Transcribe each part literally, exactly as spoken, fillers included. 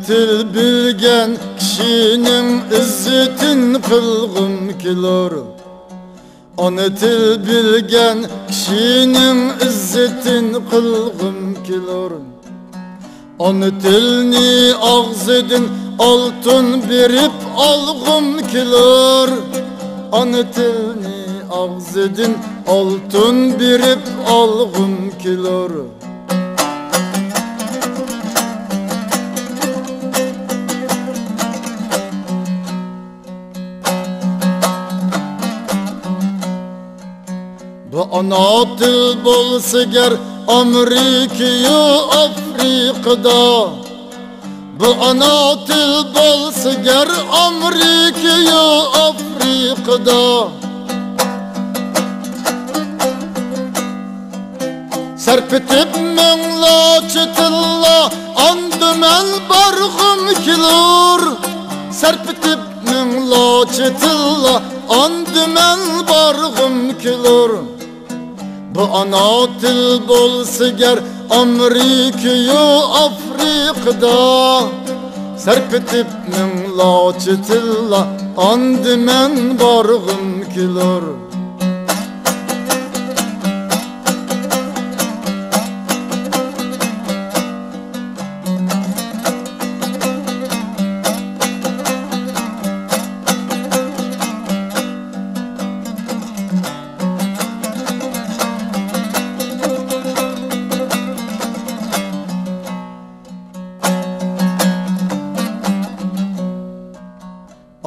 تىل بىلگەن كىشىنىڭ ئىززىتىن قىلغۇم كېلۇر. ئانا تىل بىلگەن كىشىنىڭ ئىززىتىن قىلغۇم كېلۇر. ئانا تىلنى ئاغزىدىن ئالتۇن بېرىپ ئالغۇم كېلۇر. ئانا تىلنى ئاغزىدىن ئالتۇن بېرىپ ئالغۇم كېلۇر. بۇ ئانا تىل بولسا گەر ئامېرىكىيۇ ئافرىقىدا. بۇ ئانا تىل بولسا گەر ئامېرىكىيۇ ئافرىقىدا. سەرپېتىپ مىڭلارچە تىللا، ئاندىمەن بارغۇم كېلۇر. سەرپېتىپ مىڭلارچە تىللا، ئاندىمەن بارغۇم كېلۇر. بۇ ئانا تىل بولسا گەر ئامېرىكىيۇ ئافرىقىدا. سەرپېتىپ مىڭلارچە تىللا، ئاندىمەن بارغۇم كېلۇر.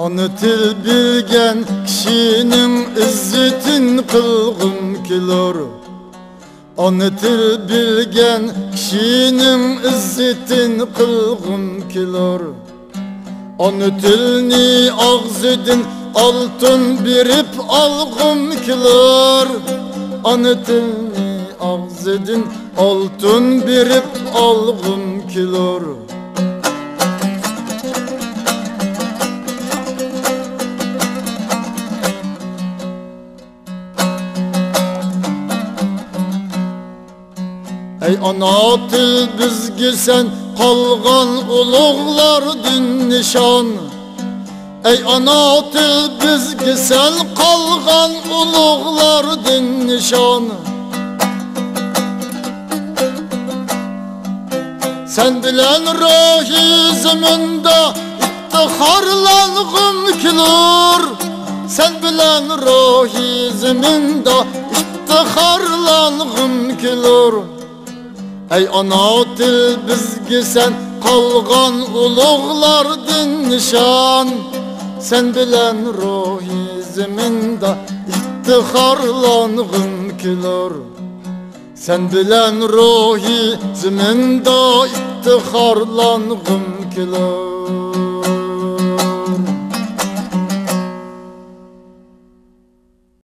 ئانا تىل بىلگەن كىشىنىڭ ئىززىتىن قىلغۇم كېلۇر. ئانا تىل بىلگەن كىشىنىڭ ئىززىتىن قىلغۇم كېلۇر. ئانا تىلنى ئاغزىدىن ئالتۇن بېرىپ ئالغۇم كېلۇر. ئانا تىلنى ئاغزىدىن ئالتۇن بېرىپ ئالغۇم كېلۇر. ئەي ئانا تىل بىزگە سەن قالغان ئۇلۇغلاردىن نىشان. ئەي ئانا تىل بىزگە سەن قالغان ئۇلۇغلاردىن نىشان. سەن بىلەن روھىي زېمىندا ئىپتىخارلانغۇم كېلۇر. سەن بىلەن روھىي زېمىندا ئىپتىخارلانغۇم كېلۇر. ئەي ئانا تىل بىزگە سەن قالغان ئۇلۇغلاردىن نىشان. سەن بىلەن روھىي زېمىندا ئىپتىخارلانغۇم كېلۇر. سەن بىلەن روھىي زېمىندا ئىپتىخارلانغۇم كېلۇر.